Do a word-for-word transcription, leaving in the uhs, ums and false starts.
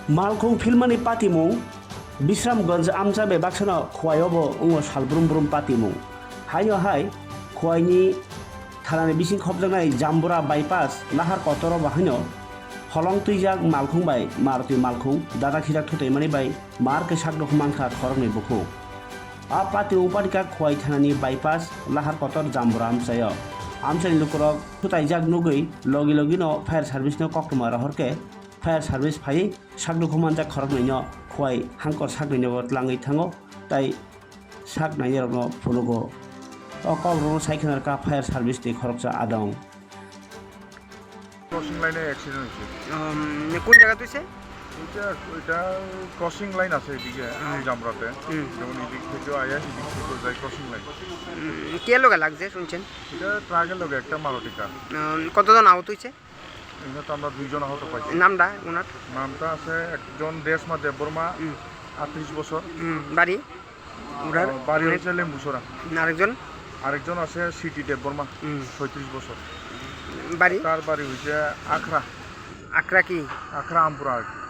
Malkhung philmani patimung, Bisramganj amcha bai baksano Khowai o bo wngo sal brum brum patimung. Haino hai Khowai ni thanani bising khopjaknai Jambura bypass lahar kotor o bo haino holong twijak malkhung bai Maruti malkhung dada khijak thutaimani bai mar khe sak dukhu mankha khoroknwi bukhuk. A patimung patikha Khowai thanani bypass lahar kotor Jambura amchaio. Amchaini lukurok thutaijak nugwi logi logino fire service no koktwma rohor khe fire service phaiwi sak dukhu manjak khoroknwino Khowai hangkor saknwino bo tlangwi thango tei sak nainai rokno phunugo. O kok rokno sai khna rwkha fire service ni khoroksa adong. Crossing লাইনে অ্যাক্সিডেন্ট হয়েছে। উম, কোন জায়গা তুইছে এটা এটা crossing line আছে এদিকে হুম। জামরাতে, হুম। যেমন এদিক থেকে আয়া এদিক থেকে যায় ক্রসিং লাইন। উম, কে লোকে লাগছে শুনছেন? এটা ট্রাকের লগে একটা মারুতি কার। উম, কতজন আহত হয়েছে? এখানে তো আমরা দুইজন আহত পাইছি। নামটা ওনার? নামটা আছে একজন রেশমা দেববর্মা, হুম। আটত্রিশ বছর। হুম, বাড়ি? ওনার? বাড়ি হচ্ছে লেম্বুছড়া। আরেকজন? আরেকজন আছে সিটি দেববর্মা, হুম। ছয়ত্রিশ বছর। বাড়ি? তার বাড়ি হচ্ছে আখড়া, আখড়া কি? আখড়া আমপুরা আর কি।